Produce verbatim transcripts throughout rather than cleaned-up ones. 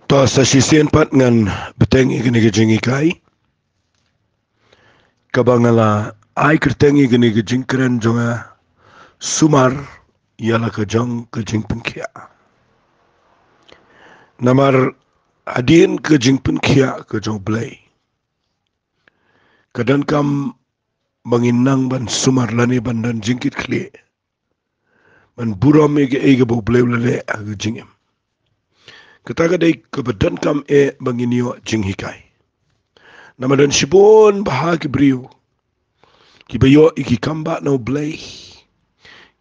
To, sa shisien pat ngan bteng ïa kane ka jinghikai kaba nga la ai kyrteng ïa kane ka jingkren jong nga, sumar ïa la ka jong ka jingpynkhiah. Namar hadien ka jingpynkhiah ka jong U Blei, ka donkam ba ngin nang ban sumar lane ban don jingkitkhlieh, ban burom ïa kaei kaba U Blei u la leh ha ka jingim. Kata ka dei kaba donkam eh ba ngin ïoh jinghikai. Namar don shibun bha ki briew kiba ïoh ïa ki kambah na U Blei,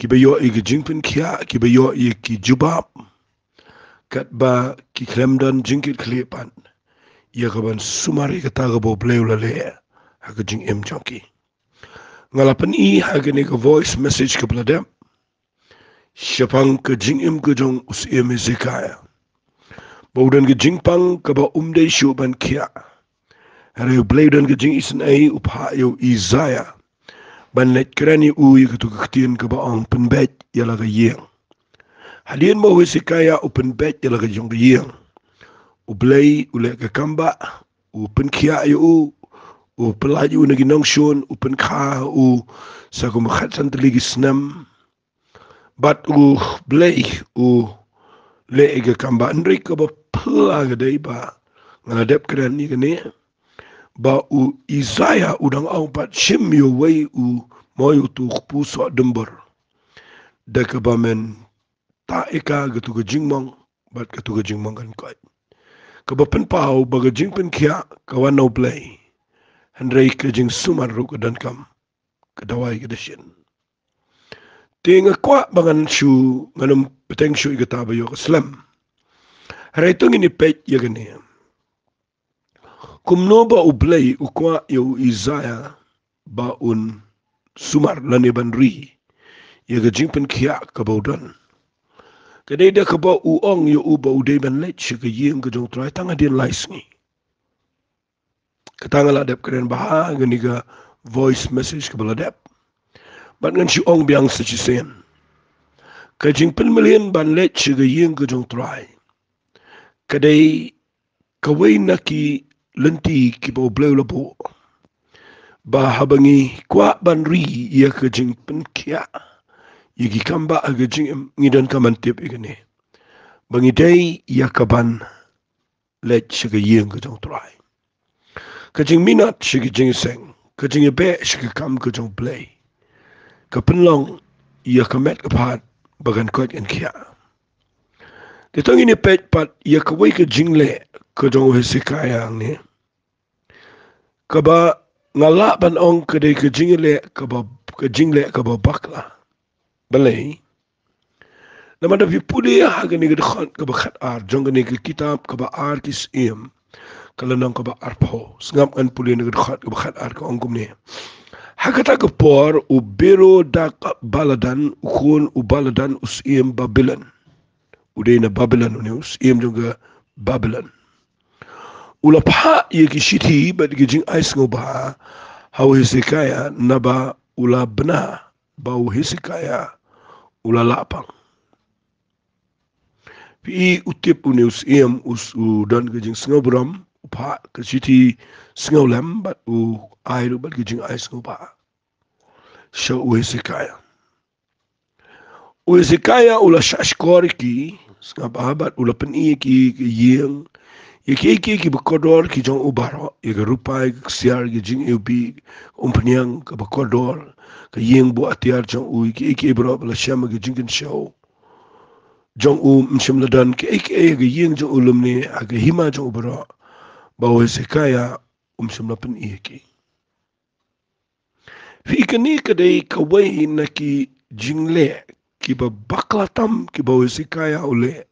kiba ïoh ïa ki jingpynkhiah, kiba ïoh ïa ki jubab, katba ki khlem don jingkitkhlieh pat ïa kaban sumar ïa kata kaba U Blei u la leh ha ka jingim jong ki. Nga la pyni ha kane ka voice message kaba la dep shaphang ka jingim ka jong u Syiem Hezekiah, ba u don ka jingpang kaba um dei shuh ban khiah. Hynrei U Blei u don ka jingisynei, u phah ïa u Isaiah ban leit kren ïa u ïa katu ka ktien kaba ong, pynbeit ïa la ka ïing. Hadien ba u Hezekiah u pynbeit ïa la ka jong ka ïing, U Blei u leh ka kambah, u pynkhiah ïa u, u pyllait ïa u na ki nongshun, u pynkha u sa kum khatsan tylli ki snem. Bad U Blei u leh ïa ka kambah. Hynrei kaba phylla ka dei ba nga la dep kren ïa kane, ba u Isaiah u dang ong pat, shim ïa uwei u moi utu u kpu soh dumbur, da kaba men tah ïa ka katu ka jingmong, bad katu ka jingmong kan koit. Kaba pynpaw ba ka jingpynkhiah ka wan na U Blei, hynrei ka jingsumar ruh ka donkam, ka dawai ka dashin. Te nga kwah ba ngan shu, ngan ym bteng shuh ïa kata ba ïoh ka slem. Hynrei to ngin ïa peit ïa kane. Kumno ba U Blei u kwah ïa u Isaiah ba un sumar lane ban ri ïa ka jingpynkhiah kaba u don? Ka dei da kaba u ong ïa u ba u dei ban leit sha ka ïing ka jong U Trai tang hadien lai sngi. Kata nga la dep kren bha ha kane ka voice message kaba la dep. Bad ngan shu ong biang sa shisien. Ka jingpynmlien ban leit sha ka ïing ka jong U Trai ka dei kawei na ki lynti kiba U Blei u la buh, ba haba ngi kwah ban ri ïa ka jingpynkhiah ïa ki kambah ha ka jingim, ngi donkam ban tip ïa kane, ba ngi dei ïa kaban leit sha ka ïing ka jong U Trai. Ka jingminot sha ka jingseng, ka jingïabeh sha ka kam ka jong U Blei, ka pynlong ïa ka met ka phad ba kan koit kan khiah. Te to ngin ïa peit pat ïa kawei ka jingleh ka jong u Hezekiah hangne, kaba nga lah ban ong ka dei ka jingleh kaba, ka jingleh kaba bakla. Balei? Namar da phi pule ha kane ka dkhot kaba khat ar jong kane ka kitab kaba ar ki Syiem, ka lynnong kaba arphew. Sngap ngan pule na ka dkhot kaba khat ar, ka ong kumne. Ha kata ka por u Berodak Baladan, u khun u Baladan, u syiem Babilon. U dei na Babilon, une u syiem jong ka Babilon. U la phah ïa ki shithi bad ki jingai sngewbha ha u Hezekiah, naba u la bna ba u Hezekiah u la lah pang. Phi i, u tip une u syiem u s-, u don ka jingsngewburom, u phah ka shithi sngewlem bad u ai ruh bad ka jingai sngewbha sha u Hezekiah. U Hezekiah u la shahshkor ïa ki, sngap bha, bad u la pyni ïa ki ka ïing, ïa kiei kiei kiba kordor ki jong u baroh, ïa ka rupa, ïa ka ksiar, ïa ka jingïewbih, ka umphniang kaba kordor, ka ïing buh atiar jong u, ïa kiei kiei baroh ba la shem ha ka jingkynshew jong u. Ym shym la don kiei kiei ha ka ïing jong u lymne ha ka hima jong u baroh ba u Hezekiah um shym la pyni ïa ki. Phi i, kane ka dei kawei na ki jingleh kiba bakla tam kiba u Hezekiah u leh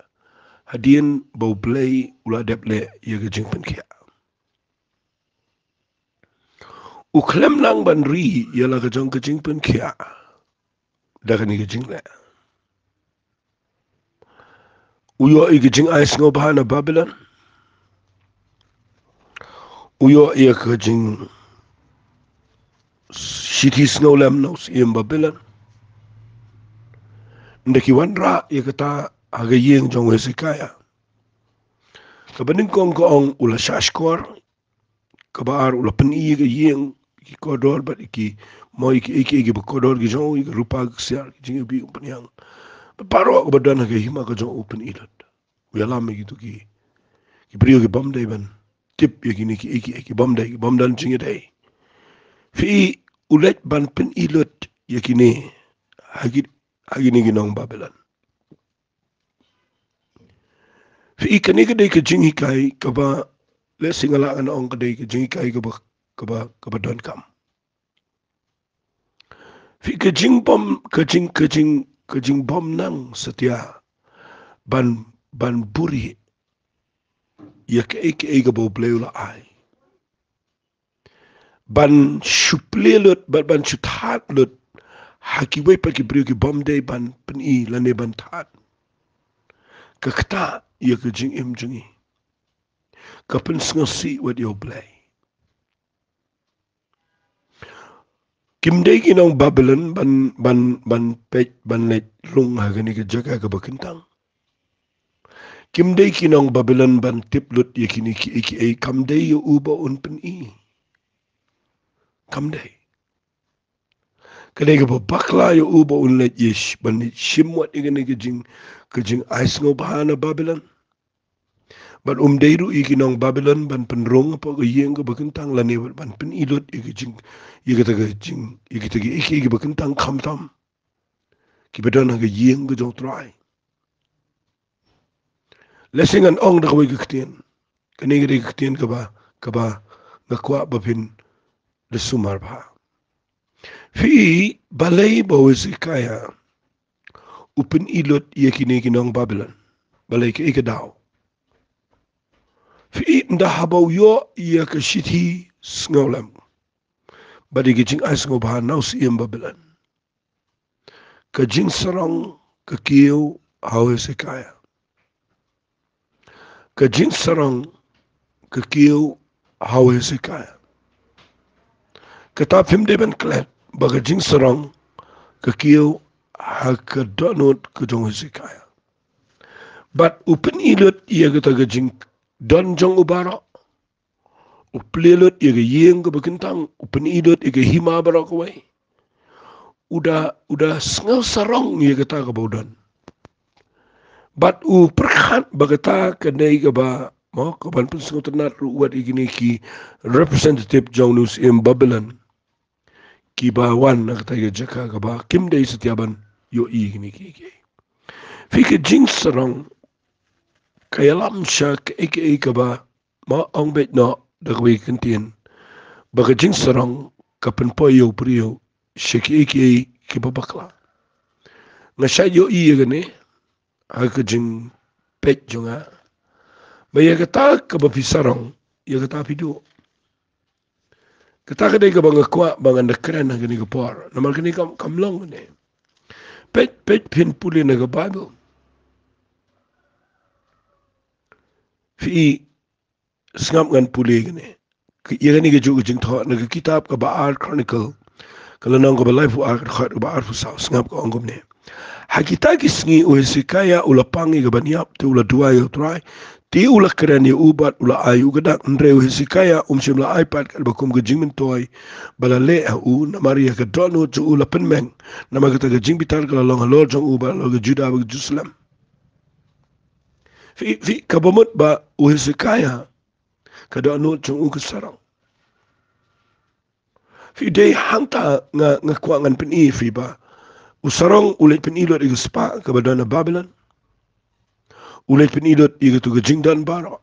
hadien ba U Blei u la dep leh ïa ka jingpynkhiah. U khlem nang ban ri ïa la ka jong ka jingpynkhiah da kane ka jingleh. U ïoh ïa ka jingai sngewbha na Babilon. U ïoh ïa ka jingshithi sngewlem na u syiem Babilon. Ynda ki wanrah ïa kata ha ka ïing jong u Hezekiah, Kaba nyngkong ka ong u la shahshkor, kaba ar u la pyni ïa ka ïing, ki kordor bad ki, mo ïa ki, ïa ki, ïa ki ba kordor ki jong u, ïa ka rupa ka ksiar, ki jingïabi u pynïang. Bad baroh kaba don ha ka hima ka jong u pyni lut. U ïalam ïa kito ki, ki briew ki bym dei ban tip ïa kine ki, ïa ki, ïa ki bym dei, ki bym don jingïadei. Phi, u leit ban pyni lut ïa kine, ha ki, ha kine ki nong Babilon. Phi, kane ka dei ka jinghikai kaba, lehse nga lah ngan ong ka dei ka jinghikai kaba, kaba, kaba donkam. Phi, ka jingbym, ka jing, ka jing, ka jingbymnang satia ban, ban buhrieh ïa kaei kaei kaba U Blei u la ai. Ban shu plie lut, ban, ban shu thad lut ha kiwei pat ki briew ki bym dei ban pyni lane ban thad. Ka ktah ïa ka jingim jong ngi. Ka pynsngewsih wat ïa U Blei. Kim dei ki nong Babilon ban, ban, ban peit, ban leit rung ha kane ka jaka kaba kyntang. Kim dei ki nong Babilon ban tip lut ïa kine kiei kiei, kam dei ïa u ba un pyni. Kam dei. Ka dei kaba bakla ïa u ba un leit ïa sh-, ban leit shim wat ïa kane ka jing, ka jingai sngewbha na Babilon. Bad um dei ruh ïa ki nong Babilon ban pynrung hapoh ka ïing kaba kyntang lane ban pyni lut ïa ka jing, ïa kata ka jing, ïa kata ka ïa ki, ïa kiba kyntang khamtam kiba don ha ka ïing ka jong U Trai. Lehse ngan ong da kawei ka ktien. Kane ka dei ka ktien kaba, kaba nga kwah ba phin da sumar bha. Phi, balei ba u Hesekiah u pyni lut ïa kine ki nong Babilon? Balei, kaei ka daw? Phi, ynda haba u ïoh ïa ka shithi sngewlem bad ïa ka jingai sngewbha na u syiem Babilon, ka jingsarong ka kiew ha u Hesekiah. Ka jingsarong ka kiew ha u Hesekiah. Kata phim dei ban klet ba ka jingsarong ka kiew ha ka dohnud ka jong u Hesekiah. Bad u pyni lut ïa kata ka jingdon jong u baroh. U plie lut ïa ka ïing kaba kyntang, u pyni lut ïa ka hima baroh kawei. U da, u da sngewsarong ïa kata kaba u don. Bad u pyrkhat ba kata ka dei kaba, mo, kaban pynsngewtynnad ruh wat ïa kine ki representative jong une u syiem Babilon kiba wan na kata ka jaka kaba kim dei satia ban ïohi ïa kine ki, ki. Phi, ka jingsarong ka ïalam sha kaei kaei kaba, ma ong beit noh da kawei ka ktien, ba ka jingsarong ka pynpoi ïa u briew sha kiei kiei kiba bakla. Nga shait ïohi ïa kane ha ka jingpeit jong nga, ba ïa kata kaba phi sarong, ïa kata phi duh. Kata ka dei kaba nga kwah ba ngan da kren ha kane ka por, namar kane kam, kam long kane. Peit, peit, phin pule na ka Baibl. Phi, sngap, ngan pule kane. Ka, ïa kane kajuh ka jingthoh na ka kitab kaba ar Chronicle, ka lynnong kaba laiphew ar, ka dkhot kaba arphew saw, sngap, ka ong kumne. Ha kita ki sngi u Hesekiah u la pang ïa kaban ïap, te u la duwai ïa u Trai, te u la kren ïa u bad u la ai ïa u ka dak. Hynrei u Hesekiah um shym la ai pat katba kum ka jingmyntoi ba la leh ha u, namar ïa ka dohnud jong u la pynmeng, namar kata ka jingbitar ka la long halor jong u bad halor ka Judah bad ka Jerusalem. Phi, phi, kaba mut ba u Hesekiah ka dohnud jong u ka sarong. Phi, dei hangta nga, nga kwah ngan pyni ïa phi ba u sarong u leit pyni lut ïa ka spah kaba don ha Babilon. U leit pyni lut ïa kato ka jingdon baroh.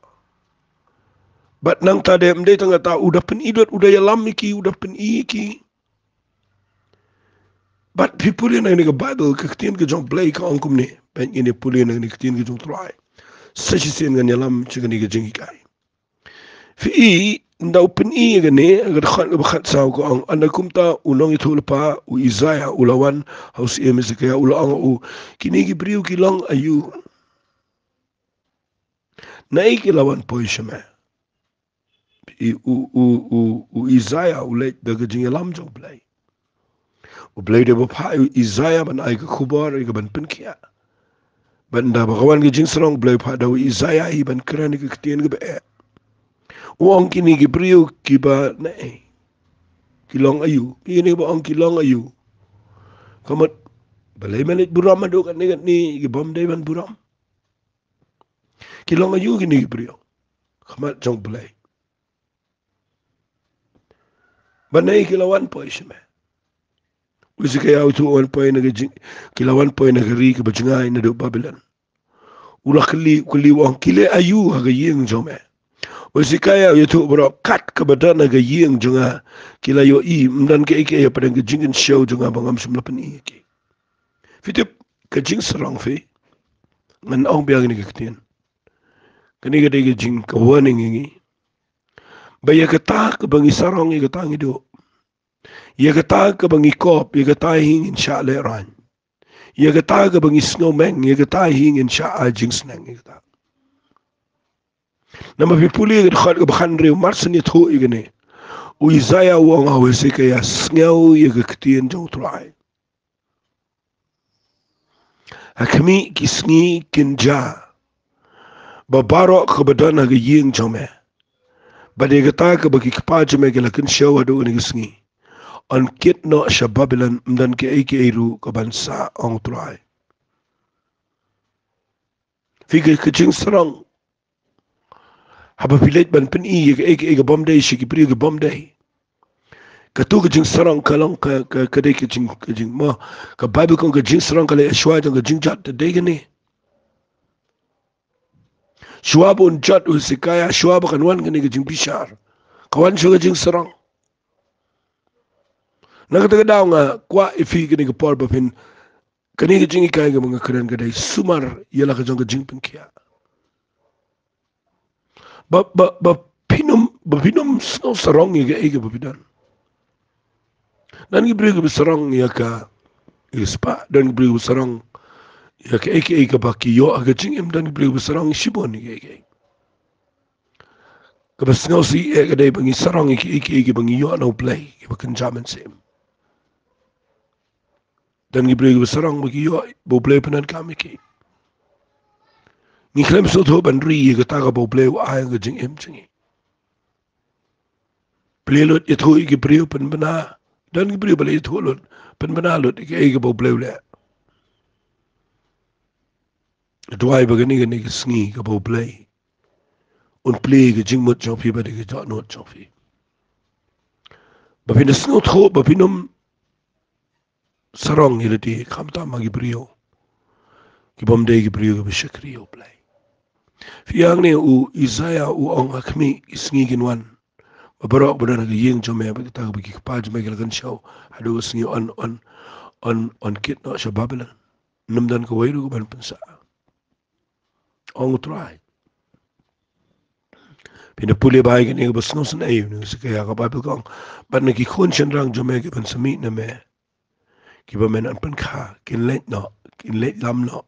Bad nangta de, ym dei tang kata, u da pyni lut, u da ïalam ïa ki, u da pyni ïa ki. Bad phi pule na kane ka Baibl, ka ktien ka jong U Blei ka ong kumne. Bad ngin ïa pule na kane ka ktien ka jong U Trai. Sa shisien ngan ïalam sha kane ka jinghikai. Phi, ynda u pyni ïa kane, ka dkhot kaba khatsaw ka ong, ynda kumta u nongïathuhlypa u Isaiah u la wan ha u syiem Hesekiah, u la ong ha u, kine ki briew ki long aïu? Naei ki la wan poi sha me? Phi, u, u, u, u Isaiah u leit da ka jingïalam jong U Blei. U Blei u dei ba phah ïa u Isaiah ban ai ka khubor, ïa kaban pynkhiah. Bad ynda ba ka wan ka jingsarong, Blei u phah da u Isaiah hi ban kren ïa ka ktien kaba eh. U ong, kine ki briew kiba naei, ki long aïu? Kine ba ong ki long aïu? Ka mut balei me leit burom haduh katne katne, ki bym dei ban burom? Ki long aïu kine ki briew ha khmat jong U Blei? Bad naei, ki la wan poi sha me. U Hesekiah u ïathuh, wan poi na ka jing, ki la wan poi na ka ri kaba jngai naduh Babilon. U la kylli, u kylli, u ong, ki leh aïu ha ka ïing jong me? U Hesekiah u ïathuh baroh, kat kaba don ha ka ïing jong nga ki la ïohi, ym don kaei kaei hapdeng ka jingkynshew jong nga ba ngam shym la pyni ïa ki. Phi tip, ka jingsarong, phi, ngan ong biang ïa kane ka ktien. Kane ka dei ka jing, ka warning ïa ngi. Ba ïa kata kaba ngi sarong, ïa kata ngi duh. Ïa kata kaba ngi kop, ïa kata hi ngin shah lehraiñ. Ïa kata kaba ngi sngewmeng, ïa kata hi ngin shah ai jingsneng, ïa kata. Namar phi pule ka dkhot kaba khathynriew, mar shen ïathuh ïa kane, u Isaiah u ong ha u Hesekiah, sngew ïa ka ktien jong U Trai. Ha khmih ki sngi kin jia, ba baroh kaba don ha ka ïing jong me, bad ïa kata kaba ki kpa jong me ki la kynshew haduh kane ka sngi, yn kit noh sha Babilon, ym don kaei kaei ruh kaban sah, ong U Trai. Phi, ka, ka jingsarong, haba phi leit ban pyni ïa kaei kaei ka bym dei sha ki briew ki bym dei. Kato ka jingsarong ka long ka, ka, ka dei ka jing, ka jing, mo, ka Baibl ka ong ka jingsarong ka leit shuwa jong ka jingjot, te dei kane. Shuwa ba un jot u Hesekiah, shuwa ba kan wan kane ka jingbishar, ka wan shuwa ka jingsarong. Na kata ka daw nga kwah ïa phi kane ka por ba phin, kane ka jinghikai kaba nga kren ka dei sumar ïa la ka jong ka jingpynkhiah. Ba, ba, ba phin ym, ba phin ym sngew sarong ïa kaei kaba phi don. Don ki briew kiba sarong ïa ka, ïa ka spah, don ki briew kiba sarong ïa kaei kaei kaba ki ïoh ha ka jingim, don ki briew kiba sarong shibun ïa kaei kaei. Kaba sngewsih eh ka dei ba ngi sarong ïa kaei kaei kaba ngi ïoh na U Blei, kiba kynja mynsiem. Don ki briew kiba sarong ba ki ïoh ba U Blei u pyndonkam ïa ki. Ngi khlem sngewthuh ban ri ïa kata kaba U Blei u ai ha ka jingim jong ngi. Plie lut, ïathuh ïa ki briew, pynbna. Don ki briew ba la ïathuh lut, pynbna lut ïa kaei kaba U Blei u leh. Duwai ba kane, kane ka sngi kaba U Blei un plie ïa ka jingmut jong phi bad ïa ka dohnud jong phi. Ba phin da sngewthuh, ba phin ym sarong ïa lade, khamtam ha ki briew ki bym dei ki briew kiba shakri ïa U Blei. Phi ïa, hangne u Isaiah u ong, ha khmih ki sngi kin wan, ba baroh kaba don ha ka ïing jong me bad kita kaba ki kpa jong me ki la kynshew haduh ka sngi, yn, yn, yn, yn kit noh sha Babilon. Ym don kawei ruh kaban pynsah, ong U Trai. Phin da pule bha ïa kane kaba sngewsynei ïa une u Hesekiah, ka Baibl ka ong, bad na ki khun shynrang jong me kiban sa mih na me, kiba men yn pynkha, kin leit noh, kin leit lam noh,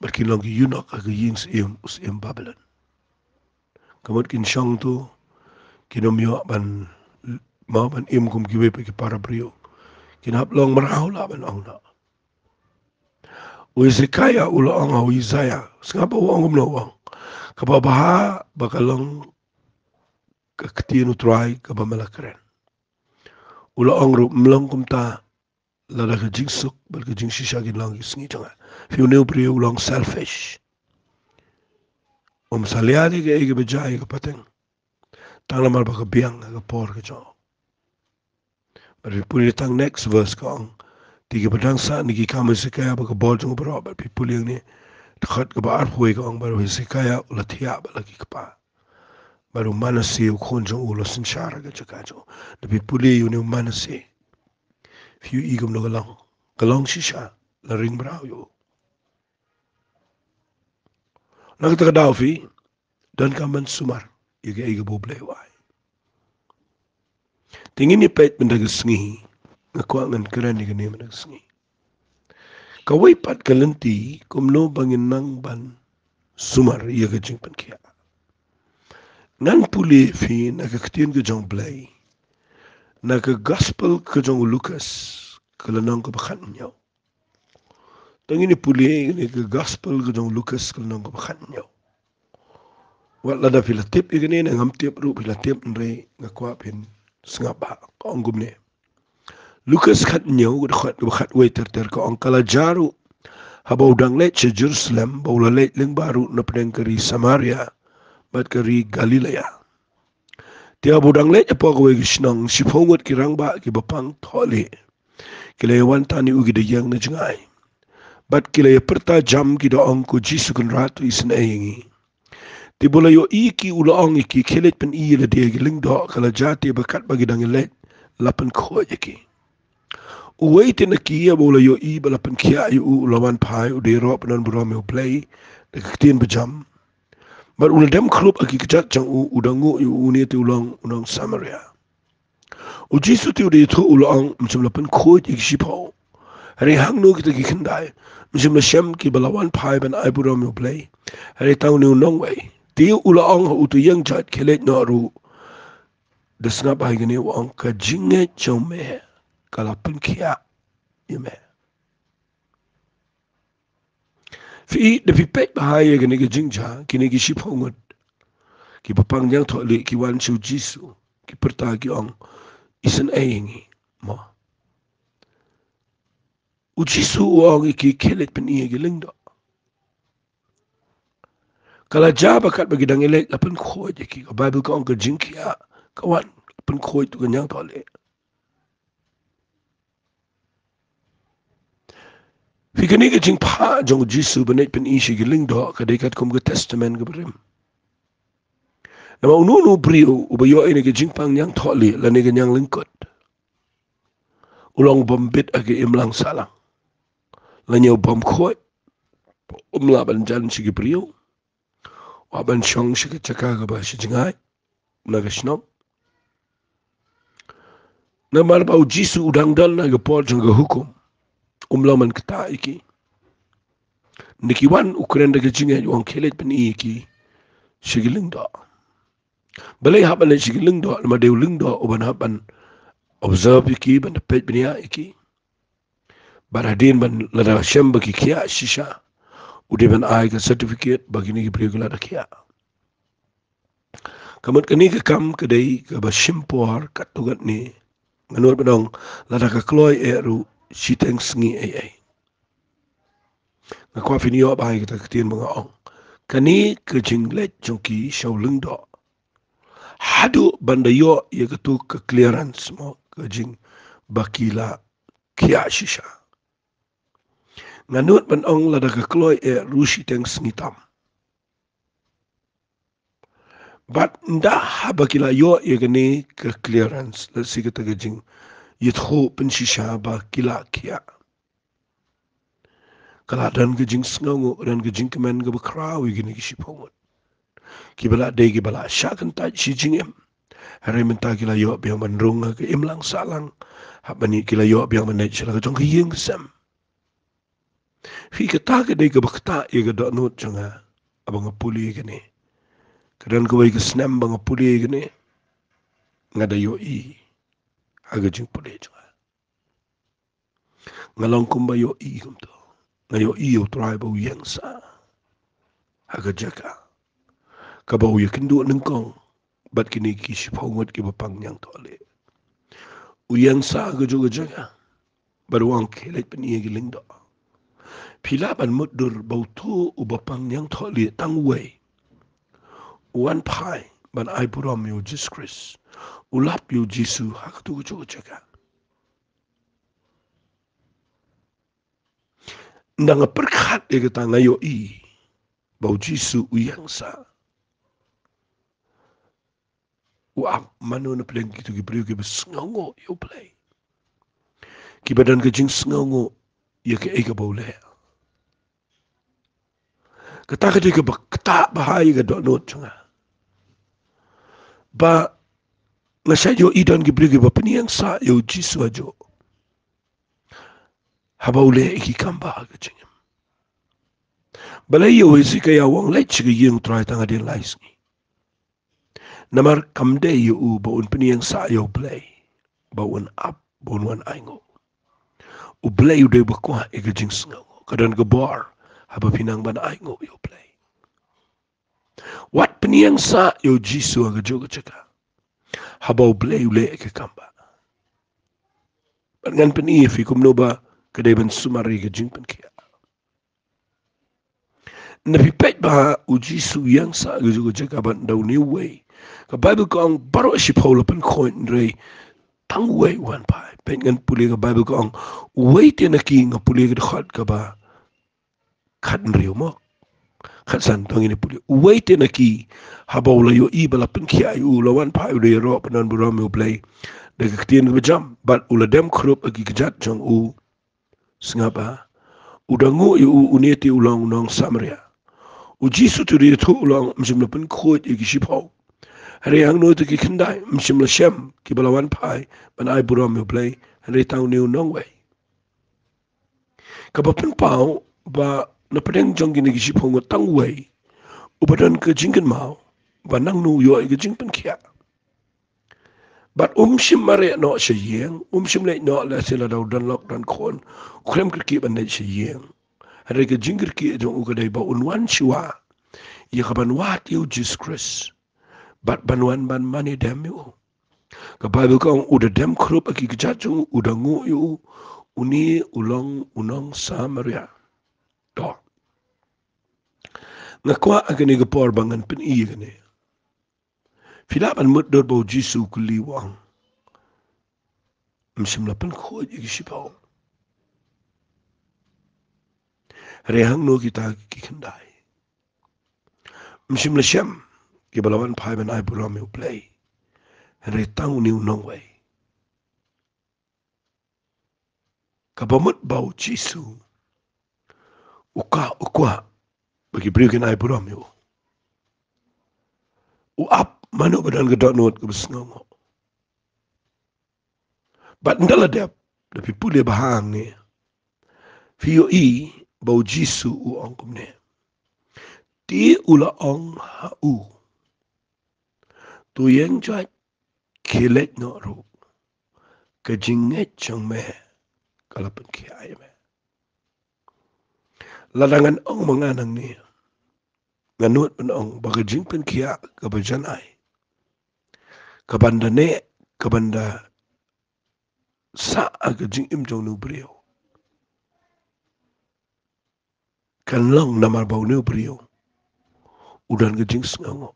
bad kin long ki eunuch ha ka ïing syiem, u syiem Babilon. Ka mut kin shong to, kin ym ïoh ban, mo, ban im kum kiwei pat ki para briew. Kin hap long mraw lah ban ong noh. U Hesekiah u la ong ha u Isaiah, sngap ba u ong kumno u ong. Kaba bha ba ka long ka ktien U Trai kaba me la kren. U la ong ruh, ym long kumta, lada ka jingsuk bad ka jingshisha kin long ha ki sngi jong nga. Phi, une u briew u long selfish. Um salia ïa kaei kaba jia ïa ka pateng, tang namar ba ka biang ha ka por ka jong u. Bad phi pule tang next verse ka ong, te kiba dang sah na ki kam u Hesekiah bad ka bor jong u baroh. Bad phi pule hangne, dkhot kaba arphew wei ka ong, bad u Hesekiah u la thiah bad la ki kpa. Bad u Manasseh u khun jong u u la synshar ha ka jaka jong u. Lada phi pule ïa une u Manasseh, phi ïohi kumno ka long. Ka long shisha, la ring mraw ïa u. Na kata ka daw phi, donkam ban sumar ïa kaei kaba U Blei u ai. Te ngin ïa peit mynta ka sngi, nga kwah ngan kren ïa kane mynta ka sngi. Kawei pat ka lynti kumno ba ngin nang ban sumar ïa ka jingpynkhiah. Ngan pule phi na ka ktien ka jong U Blei, na ka gospel ka jong u Lukas, ka lynnong kaba khathynñiew. Tang ini pule ini ka gospel ka jong Lukas ka lynnong kaba khathynñiew. Wat lada phi la tip ïa kane ne ngam tip ruh phi la tip, hynrei nga kwah phin sngap bha. Ka ong kumne. Lukas khathynñiew ka dkhot kaba khatwei ter ter ka ong, ka la jia ruh haba u dang leit sha Jerusalem ba u la leit lyngba ruh na pdeng ka ri Samaria bad ka ri Galilea. Te haba u dang leit hapoh kawei ka shnong, shiphew ngut ki rangbah kiba pang thohlieh ki la ïa wan tan ïa u, ki da ïeng na jngai bad ki la ïa pyrta jam, ki da ong, Ko Jisu Kynrad, to isynei ïa ngi. Te ba u la ïohi ïa ki, u la ong ïa ki, Khie leit pyni ïa lade ha ki lyngdoh. Ka la jia te ba katba ki dang ïaleit la pynkhuid ïa ki. Uwei te na ki, haba u la ïohi ba la pynkhiah ïa u, u la wan phai, u da ïaroh pyndonburom ïa U Blei da ka ktien bajam. Bad u la dem khlup ha ki kjat jong u, u da nguh ïa u, une te u long u nong Samaria. U Jisu te u da ïathuh, u la ong, Ym shym la pynkhuid ïa ki shiphew. Hynrei hangno kita ki khyndai? Ym shym la shem kiba la wan phai ban ai burom ïa U Blei? Hynrei tang une u nongwei. Te u la ong ha uto u ïing jait, Khie leit noh ruh, da sngap bha ïa kane, u ong, Ka jingngeit jong me ka la pynkhiah ïa me. Phi i, da phi peit bha ïa kane ka jingjia, kine ki shiphew ngut kiba pang ñiangthohlieh ki wan sha u Jisu, ki pyrta, ki ong, Isynei ïa ngi, mo. U Jisu u ong ïa ki, Khie leit pyni ïa ki lyngdoh. Ka la jia ba katba ki dang ïaleit la pynkhuid ïa ki. Ka Baibl ka ong ka jingkhiah ka wan, pynkhuid, to ka ñiangthohlieh. Phi, kane ka jingphah jong u Jisu ban leit pyni sha ki lyngdoh ka dei katkum ka Testament kaba rim. Namar uno uno u briew uba ïoh ïa kane ka jingpang ñiangthohlieh lane ka ñianglyngkut, u long bym bit ha ka imlang sahlang. Lane u bym khuid, um lah ban jan sha ki briew, u hap ban shong sha ka jaka kaba sha jngai na ka shnong. Namar ba u Jisu u dang don ha ka por jong ka hukum, um lah ban ktah ïa ki. Hynda ki wan, u kren da ka jingngeit, u ong, Khie leit pyni ïa ki sha ki lyngdoh. Balei hap ban leit sha ki lyngdoh? Namar dei u lyngdoh uban hap ban observe ïa ki, ban peit bniah ïa ki. Bad hadien ban, lada shem ba ki khiah shisha, u dei ban ai ka certificate ba kine ki briew ki la da khiah. Ka mut kane ka kam ka dei kaba shim por katto katne. Nga nud ban ong, lada ka kloi eh ruh, shiteng sngi ei ei. Nga kwah phin ïoh bha ïa kata ka ktien ba nga ong, kane ka jingleit jong ki sha u lyngdoh, haduh ban da ïoh ïa kato ka clearance, mo, ka jing ba ki la khiah shisha. Nga nud ban ong, lada ka kloi eh ruh, shiteng sngi tam. Bad ynda haba ki la ïoh ïa kane ka clearance, lehse kata ka jingïathuh pynshisha ba ki la khiah, ka la don ka jingsngewnguh, don ka jingkmen kaba khraw ïa kine ki shiphew ngut, kiba la dei kiba la shah kyntait shi jingim. Hynrei mynta ki la ïoh biang ban rung ha ka imlang sahlang, haba ki la ïoh biang ban leit sha la ka jong ka ïing ka sem. Phi, kata ka dei kaba ktah ïa ka dohnud jong nga haba nga pule ïa kane. Ka don kawei ka snem ba nga pule ïa kane, nga da ïohi ha ka jingpule jong nga. Nga long kumba ïohi kumto. Nga ïohi ïa U Trai ba u ïeng sah ha ka jaka kaba u ïakynduh nyngkong bad kine ki shiphew ngut kiba pang ñiangthohlieh. U ïeng sah ha kajuh ka jaka bad u ong, Khie leit pyni ïa ki lyngdoh. Phi lah ban mutdur ba uto uba pang ñiangthohlieh tang uwei u wan phai ban ai burom ïa u Jisu Khrist, u lap ïa u Jisu ha kato kajuh ka jaka. Ynda nga pyrkhat ïa kata, nga ïohi ba u Jisu u ïeng sah, u ap mano na pdeng kito ki briew kiba sngewnguh ïa U Blei, kiba don ka jingsngewnguh ïa kaei kaba u leh. Kata ka dei kaba ktah bha ïa ka dohnud jong nga, ba nga shait ïohi don ki briew kiba pynïeng sah ïa u Jisu hajuh haba u leh ïa ki kam ba ha ka jingim. Balei ïa u Hesekiah u ong, leit sha ka ïing U Trai tang hadien lai sngi? Namar kam dei ïa u ba un pynïeng sah ïa U Blei ba un ap, ba un wan ainguh. U Blei u dei uba kwah ïa ka jingsngewnguh. ba don ka bor haba phi nang ban ainguh ïa U Blei. Wat pynïeng sah ïa U Jisu ha kajuh ka jaka haba U Blei u leh ïa ka kam ba. Bad ngan pyni ïa phi kumno ba ka dei ban sumar ïa ka jingpynkhiah. Na phi peit ba U Jisu u ïeng sah ha kajuh ka jaka bad ynda une uwei, ka Baibl ka ong baroh shiphew la pynkhuid, hynrei tang uwei u wan phai. Peit, ngan pule, ka Baibl ka ong, uwei te na ki, nga pule ka dkhot kaba khathynriew mo. Khatsan, to ngin ïa pule. Uwei te na ki, haba u la ïohi ba la pynkhiah ïa u, u la wan phai, u da ïaroh ban wan burom ïa U Blei da ka ktien kaba jam, bad u la dem khrup ha ki kjat jong u. Sngap, ah. U da nguh ïa u, une te u long u nong Samaria. U Jisu te u da ïathuh, u la ong, ym shym la pynkhuid ïa ki shiphew, hynrei hangno te ki khyndai? Ym shym la shem kiba la wan phai ban ai burom ïa U Blei, hynrei tang une u nongwei? Kaba pynpaw ba na pdeng jong kine ki shiphew ngut tang uwei uba don ka jingkynmaw ba nangno u ïoh ïa ka jingpynkhiah. Bad um shym mareh noh sha ïing, um shym leit noh, lehse lada u don lok don khun, u khlem kyrkieh ban leit sha ïing. Hynrei ka jingkyrkieh jong u ka dei ba un wan shuwa ïa kaban wad ïa U Jisu Khrist bad ban wan ban mane dem ïa u. Ka Baibl ka ong, u da dem khrup ha ki kjat jong u, u da nguh ïa u, une u long u nong Samaria. To, nga kwah ha kane ka por ba ngan pyni ïa kane. Phi lah ban mutdur ba U Jisu u kylli, u ong, ym shym la pynkhuid ïa ki shiphew, hynrei hangno kita ki khyndai? Ym shym la shem kiba la wan phai ban ai burom ïa U Blei, hynrei tang une u nongwei. Kaba mut ba U Jisu u kwah, u kwah ba ki briew kin ai burom ïa u. U ap mano ba don ka dohnud kaba sngewnguh. Bad ynda la dep, da phi pule bha hangne, phi ïohi ba U Jisu u ong kumne. Te u la ong ha u, to ïeng joit, khie leit noh ruh, ka jingngeit jong me ka la pynkhiah ïa me. Lada ngan ong ma nga nangne, ngan nud ban ong ba ka jingpynkhiah kaba janai, kaban da neh, kaban da sah ha ka jingim jong une u briew, kan long namar ba une u briew u don ka jingsngewnguh.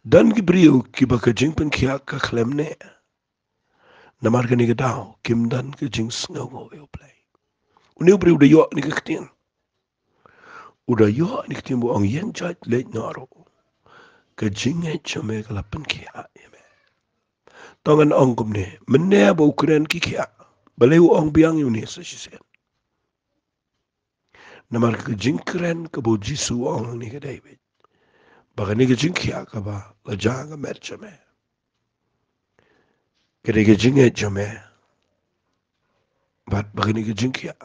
Don ki briew kiba ka jingpynkhiah ka khlem neh, namar kane ka daw kim don ka jingsngewnguh ïa U Blei. Une u briew u da ïoh kane ka ktien. U da ïoh kane ka ktien ba u ong, ïeng joit, leit noh ruh, ka jingngeit jong me ka la pynkhiah ïa me. To ngan ong kumne, mynne ba u kren ki khiah, balei u ong biang ïa une sa shisien? Namar ka jingkren kaba U Jisu u ong hangne ka dei beit ba kane ka jingkhiah kaba la jia ha ka met jong me ka dei ka jingngeit jong me, bad ba kane ka jingkhiah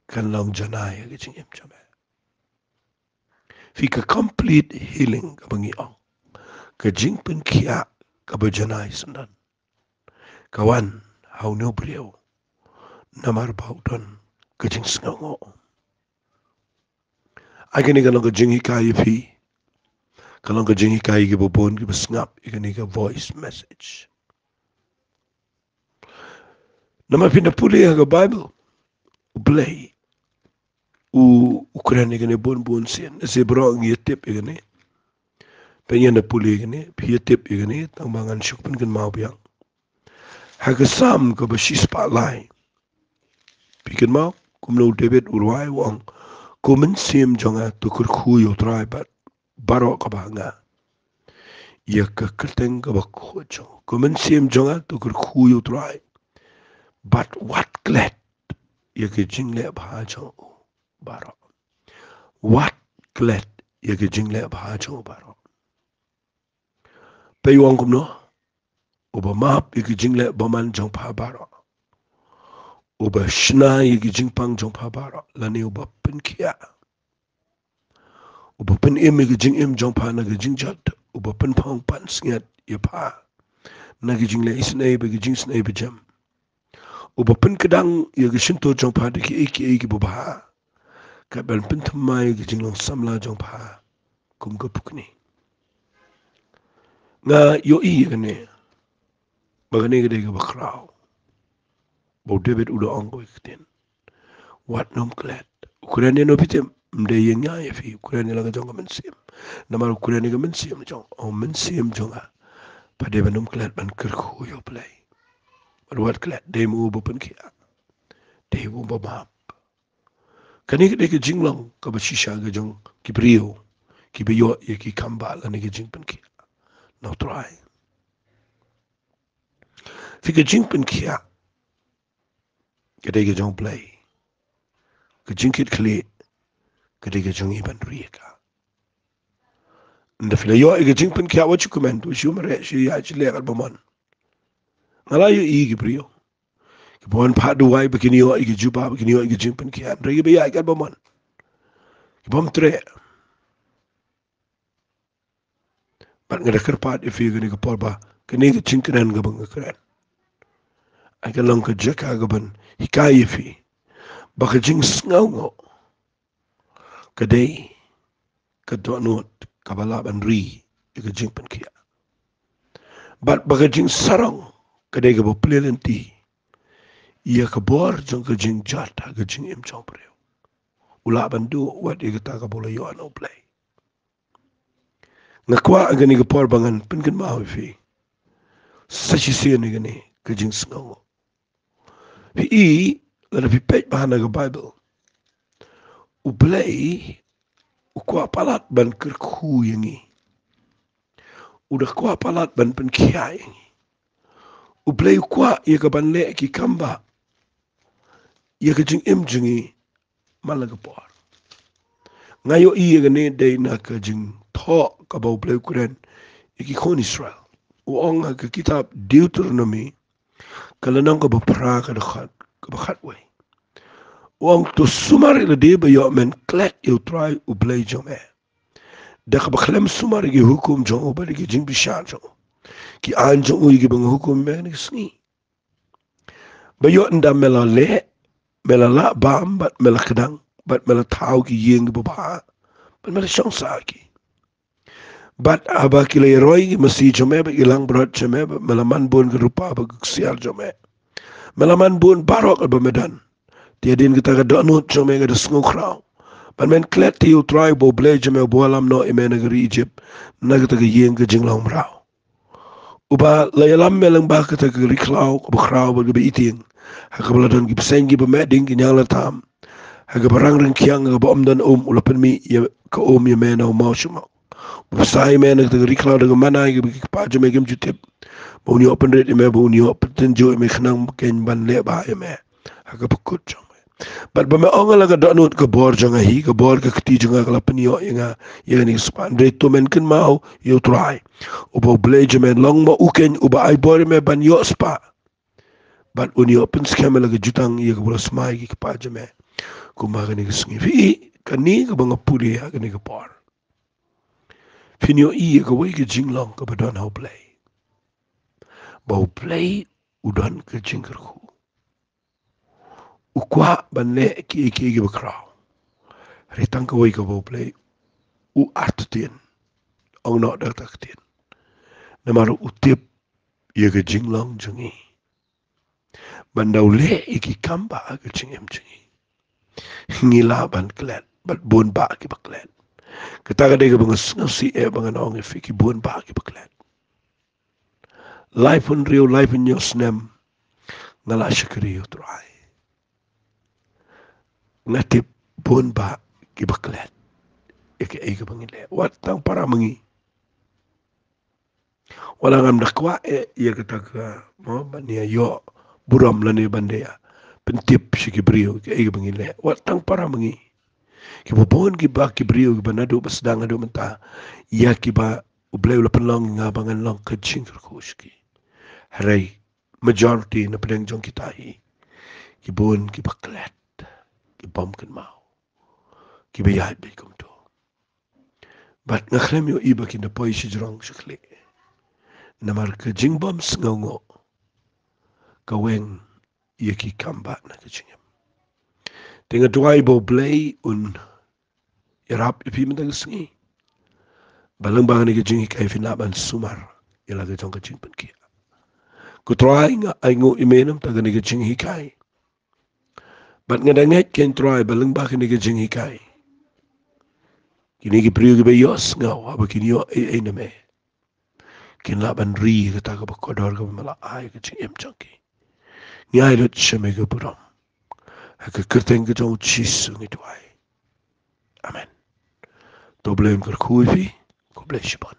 kan long janai ha ka jingim jong me. Phi, ka complete healing kaba ngi ong, ka jingpynkhiah kaba janai syndon, ka wan ha une u briew namar ba u don ka jingsngewnguh. Ai kane ka long ka jinghikai ïa phi, ka long ka jinghikai ïa kiba bun kiba sngap ïa kane ka voice message. Namar phin da pule ha ka Baibl, U Blei u, u kren ïa kane bun bun sien. Sa baroh ngi ïa tip ïa kane. Phin ïa da pule ïa kane, phi ïa tip ïa kane, tangba ngan shu pynkynmaw biang. Ha ka Salm kaba shispah lai, phi kynmaw kumno u David u rwai, u ong, ko mynsiem jong nga, to kyrkhu ïa U Trai bad baroh kaba ha nga, ïa ka kyrteng kaba khuid jong u. Ko mynsiem jong nga, to kyrkhu ïa U Trai bad wat klet ïa ka jingleh bha jong u baroh. Wat klet ïa ka jingleh bha jong u baroh. Peit u ong kumno, uba map ïa ki jingleh bymman jong pha baroh, uba shna ïa ki jingpang jong pha baroh, lane uba pynkhiah, uba pynim ïa ki jingim jong pha na ki jingjot, uba pynphong pansngiat ïa pha na ki jingleh isynei bad ki jingsynei bajem, Uba pynkdang ïa ka shyntur jong pha da kiei kiei kiba bha, kat ban pynthymmai ïa ka jinglong samla jong pha kum ka pukni. Nga ïohi ïa kane, ba kane ka dei kaba khraw ba u David u da ong kawei ka ktien. Wat nym klet. U kren ïano phi tip? Ym dei ïa nga ïa phi, u kren ïa la ka jong ka mynsiem. Namar u kren ïa ka mynsiem jong, o mynsiem jong nga, pha dei ban nym klet ban kyrkhu ïa U Blei. Bad wat klet, dei ma u ba pynkhiah, dei ma u ba map. Kane ka dei ka jinglong kaba shisha ka jong ki briew kiba ïoh ïa ki kambah lane ka jingpynkhiah na U Trai. Phi, ka jingpynkhiah ka dei ka jong U Blei. Ka jingkitkhlieh ka dei ka jong ngi ban ri ïa ka. Ynda phi la ïoh ïa ka jingpynkhiah, wat shu kmen, to shu mareh, shu ïaid shu leh kat ba mon. Nga la ïohi ki briew kiba wan phah duwai ba kin ïoh ïa ka jubab, ba kin ïoh ïa ka jingpynkhiah, hynrei kiba ïaid kat ba mon, ki bym treh. Bad nga da kyrpad ïa phi kane ka por ba kane ka jingkren kaba nga kren, ai ka long ka jaka kaban hikai ïa phi ba ka jingsngewnguh ka dei ka dohnud kaba lah ban ri ïa ka jingpynkhiah. Bad ba ka jingsarong ka dei kaba plie lynti ïa ka bor jong ka jingjot ha ka jingim jong u briew. U lah ban duh wat ïa kata kaba u la ïoh na U Blei. Nga kwah ha kane ka por ba ngan pynkynmaw ïa phi sa shisien ïa kane ka jingsngewnguh. Phi i, lada phi peit bha na ka Baibl, U Blei u kwah palat ban kyrkhu ïa ngi. U da kwah palat ban pynkhiah ïa ngi. U Blei u kwah ïa ka ban leh ki kambah ïa ka jingim jong ngi man la ka por. Nga ïohi ïa kane dei na ka jingthoh kaba U Blei u kren ïa ki khun Israel. U ong ha ka kitab Deuteronomi, ka lynnong kaba phra, ka dkhot kaba khatwei, u ong, to sumar ïa lade ba ïoh men klet ïa U Trai U Blei jong me da kaba khlem sumar ïa ki hukum jong u bad ïa ki jingbishar jong u, ki aiñ jong u, ïa kiba nga hukum ïa me kane ka sngi. Ba ïoh ynda me la leh, me la lah bam, bad me la kdang, bad me la thaw ki ïing kiba bha, bad me la shong sah ha ki. Bad haba ki la ïaroi ïa ki masi jong me bad ki langbrot jong me, bad me la man bun ka rupa bad ka ksiar jong me, me la man bun baroh kaba me don. Te hadien kata ka dohnud jong me ka da sngewkhraw ban men klet ïa U Trai uba U Blei jong me, uba wallam noh ïa me na ka ri Ijipt, na kata ka ïing ka jinglong mraw, uba la ïalam me lyngba kata ka ri khlaw kaba khraw bad kaba itieng, ha kaba la don ki bseiñ kiba meh ding, ki ñiang la tam, ha kaba rang ryngkiang, ha kaba ym don um. U la pynmih ïa ka um ïa me na u mawshmaw, u bsa ïa me na kata ka ri khlaw da ka manna, ïa kaba ki kpa jong me kim ju tip, ba un ïoh pynrit ïa me, ba un ïoh pyntynjuh ïa me, khnang ba kin ban leh bha ïa me ha ka bakut jong me. Bad ba me ong, la ka dohnud ka bor jong nga hi, ka bor ka kti jong nga ka la pynïoh ïa nga ïa kane ka spah. Hynrei to men kynmaw ïa U Trai uba U Blei jong me, long ma u keiñ uba ai bor ïa me ban ïoh spah, bad un ïoh pynskhem ïa la ka jutang ïa kaba u la smai ïa ki kpa jong me, kumba kane ka sngi. Phi i, kane kaba nga pule ha kane ka por, phin ïohi ïa kawei ka jinglong kaba don ha U Blei, ba U Blei u don ka jingkyrkhu. U kwah ban leh kiei kiei kiba khraw. Hynrei tang kawei kaba U Blei u artatien, ong noh da kata ka ktien, namar u tip ïa ka jinglong jong ngi. Ba ynda u leh ïa ki kambah ha ka jingim jong ngi, ngi lah ban klet, bad bun bah kiba klet. Kata ka dei kaba nga sngewsih eh ba ngan ong ïa phi, ki bun bah kiba klet. Laiphew hynriew, laiphew hynñiew snem nga la shakri ïa U Trai, nga tip bun bah kiba klet ïa kaei kaba ngi leh. Wat tang para ma ngi. Wat la ngam da kwah eh ïa kata ka, mo, ban ïa ïoh burom lane ban da ïa pyntip sha ki briew kaei kaba ngi leh. Wat tang para ma ngi. Kiba bun kiba, ki briew kiba naduh ba sdang haduh mynta, ïa kiba U Blei u la pynlong ïa nga ba ngan long ka jingkyrkhu sha ki. Hynrei majority na pdeng jong kita hi, ki bun kiba klet, ki bym kynmaw, kiba ïaid beit kumto. Bad nga khlem ïohi ba kin da poi shajrong shakhlieh. Namar ka jingbym sngewnguh ka weng ïa ki kam ba na ka jingim. Te nga duwai ba U Blei un ïarap ïa phi mynta ka sngi, ba lyngba kane ka jinghikai phin lah ban sumar ïa la ka jong ka jingpynkhiah. Ko Trai, nga ainguh ïa me namar kane ka jinghikai. Bad nga da ngeit, ko Trai, ba lyngba kane ka jinghikai, kine ki briew kiba ïohsngew haba kin ïoh ei ei na me, kin lah ban ri kata kaba kordor kaba me la ai ka jingim jong ki. Ngi ai lut sha me ka burom. Ha ka kyrteng ka jong U Jisu ngi duwai. Amen. To U Blei un kyrkhu ïa phi. Khublei shibun.